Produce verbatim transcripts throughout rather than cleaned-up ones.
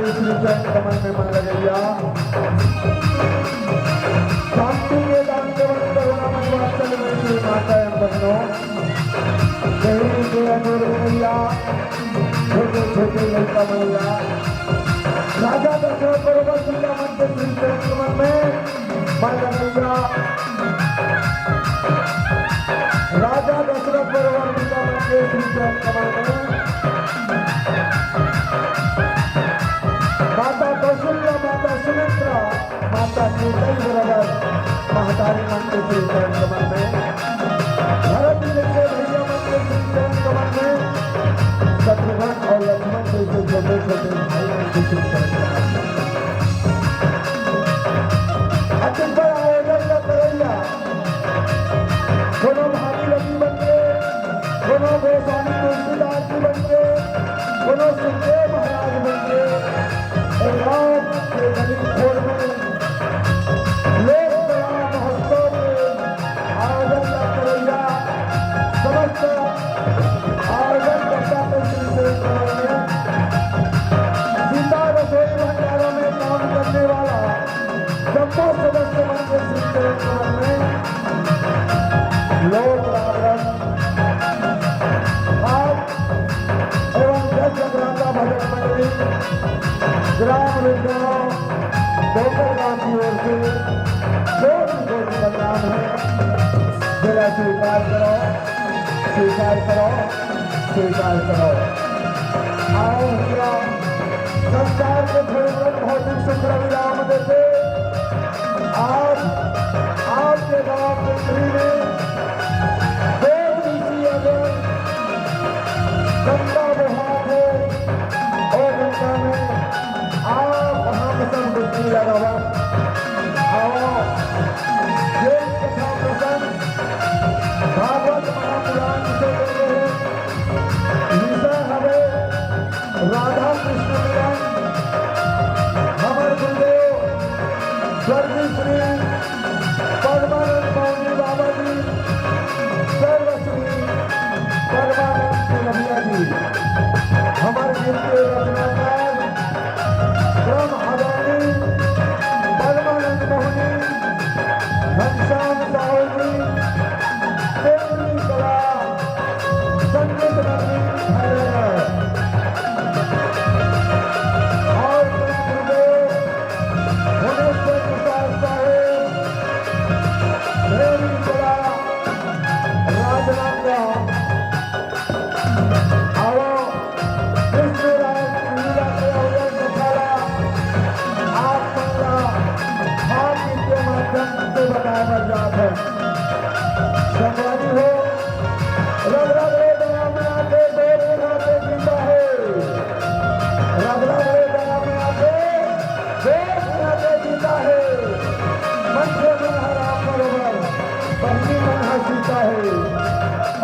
श्री चरण कमल में मन लगइया। शांति के दान देवन करुणा मन वात्सल्य में श्री माता एवं बहनों, गहरी के अनुर भैया, छोटे छोटे लड़का भैया, राजा दशरथ बरोबर सीता मन के श्री चरण कमल में मन लगइया। राजा दशरथ बरोबर सीता मन के श्री चरण कमल में माता कौशल्या, माता सुमित्रा, माता केकई बरोबर महतारी मन के श्री चरण कमल में, भरत जी के भैया मन के श्री चरण कमल में, शत्रुघ्न और लक्ष्मण जैसे छोटे छोटे भाई मन के श्री चरण कमल में। अति बड़ा आयोजन ल करइया, कोनो भागीरथी बन के, कोनो गोस्वामी तुलसीदास जी बन के, कोनो सुखदेव महाराज बन के, ए राम के गली खोर में लोक कला महोत्सव के आयोजन ल करइया समस्त आयोजन कर्ता के श्री चरण कमल में, सीता रसोई भंडारा में काम करने वाला जम्मो सदस्य मन के श्री चरण कमल में लोक राम रस आज एवं जय जगराता भजन मंडली ग्राम रुद्रगांव डोंगरगांव की ओर से कोटि कोटि प्रणाम है। जरा स्वीकार करो, स्वीकार करो, स्वीकार करो। आओ भैया, संसार के भयंकर भौतिक सुख विराम देते आज आपके गांव पिंपरी में दो दिवसीय अभियान गंगा बहा है और गंगा में आप हम सब डुबकी लगावा। आओ, ये कथा प्रसंग भागवत महापुराण से लेके है। विषय हवे राधा कृष्ण मिलन। हमर गुरुदेव स्वर्गीय श्री पद्मानंद मौनी बाबा जी, सर्वश्री पद्मानंद तिलमिया जी, हमर गीत के रचनाकार ब्रह्म अदानी पद्मानंद मोहनी, घनश्याम साहू जी, प्रेमी कला संगीत नगरी भैरव और गुरुदेव भुवनेश्वर प्रसाद साहू, प्रेमी कला राजनांदगांव। आओ, विष्णुराज लीला के अवसर उठाला, आप मन ला हाथ के माध्यम से बताए बर जात है। संगवारी हो, रग रग ले दया में आके, दो गुना के जीता है। रग रग ले दया में आके, दो गुना के जीता है। मनखे मन ह राम बरोबर, बहिनी मन ह सीता है।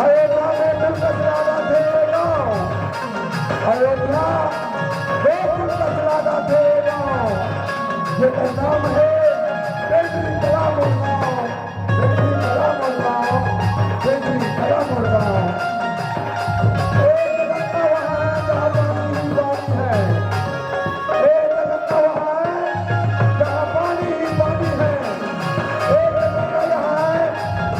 अयोध्या में दुर्ग राजा थे राम। अयोध्या में दुर्ग राजा थे राम। जेकर नाम है केंद्री कला मुरगांव। केंद्री कला मुरगांव, केंद्री कला मुरगांव। एक गंगा वहाँ है, जहाँ पानी ही पानी है। एक गंगा वहाँ है, जहाँ पानी ही पानी है। एक गंगा यहाँ है,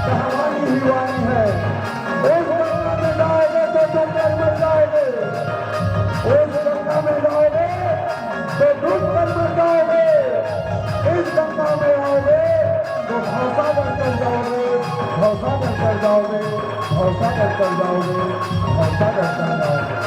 जहाँ वाणी ही वाणी है। उस गंगा में जाओगे तो तुम मर जाओगे। उस गंगा में जाओगे तो डूब कर मर जाओगे। इस गंगा में आओगे तो भवसागर तर जाओगे, भवसागर तर जाओगे, भवसागर तर जाओगे, भवसागर तर जाओगे।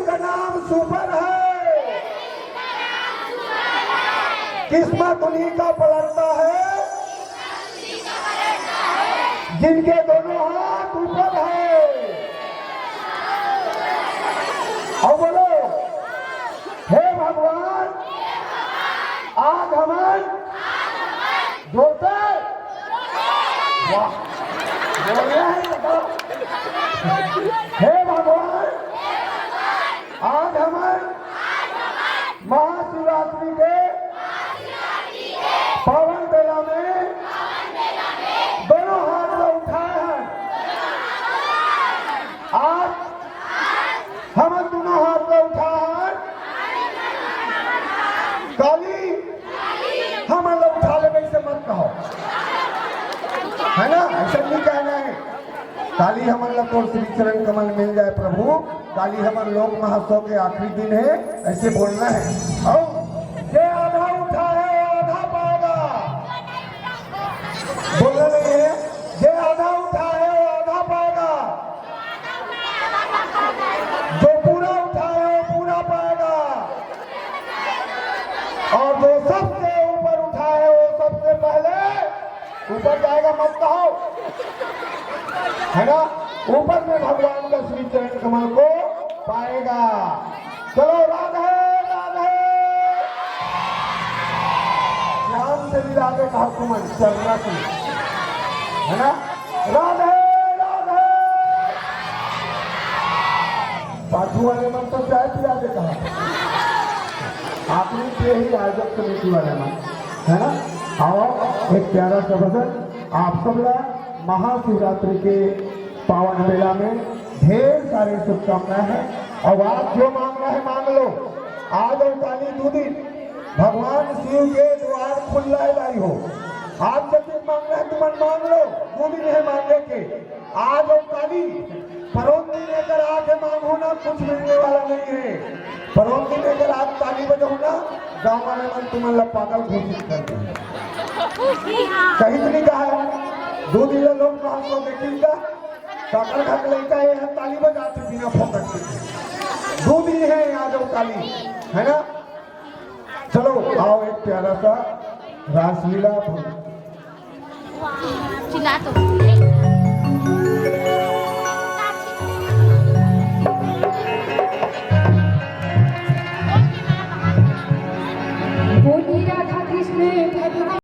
का नाम सुपर है। किस्मत उन्हीं का पलटता है जिनके दोनों हाथ ऊपर है। और बोलो, हे भगवान, आज हमन जोरदार, वाह, बोल रहे हैं तो। हे भगवान, आज हमन महाशिवरात्रि के पावन बेला में दोनों हाथ ला उठाए हन। आज हमन दोनों हाथ ला उठाए हन। काली हमन ला उठा लेबे, अइसे मत कहो, है ना? अइसे नहीं कहना है। काली हमन ला तोर श्री चरण कमल मिल जाए प्रभु, काली हमन लोक महोत्सव के आखिरी दिन है, अइसे बोलना है। और जे आधा उठा है, वो आधा पाएगा। बोलना नहीं है, जे आधा उठा है, वो आधा पाएगा। जो पूरा उठा है, वो पूरा पाएगा। और जो सबसे ऊपर उठा है, वो सबसे पहले ऊपर जाएगा, मत कहो, है ना? ऊपर में भगवान का श्री चरण कमल को पाएगा। चलो, राधे राधे। श्याम से भी राधे कहा तुमन, चलना से, है ना? राधे राधे। बाजू वाले मन तो चाय पिया दे कहा, आखिरी पे ही आयोजक समिति वाले मन, है ना? आओ, एक प्यारा सा भजन आप सब ला महाशिवरात्रि के पावन बेला में ढेर सारी शुभकामनाएं हैं। और आज जो मांगना है मांग लो। आज और काली दू दिन भगवान शिव के द्वार खुल्ला हे दाई हो। आज जतिक मांगना है तुमन मांग लो, दू दिन हे मांगे के। आज और काली, परोन दिन अगर आके मांगहू ना, कुछ मिलने वाला नहीं है। परोन दिन अगर आज ताली बजाहू ना, गांव वाले मन तुमन ला पागल घोषित कर देही। कहीं तो नहीं कहा है, दू दिन ला लोग मांग लो, देखिन का काकर घर के लइका ये है, ताली बजाथे बिना फोकट के। दू दिन है, आ जाओ काली, है ना? चलो आओ, एक प्यारा सा रासलीला। चिल्ला तो।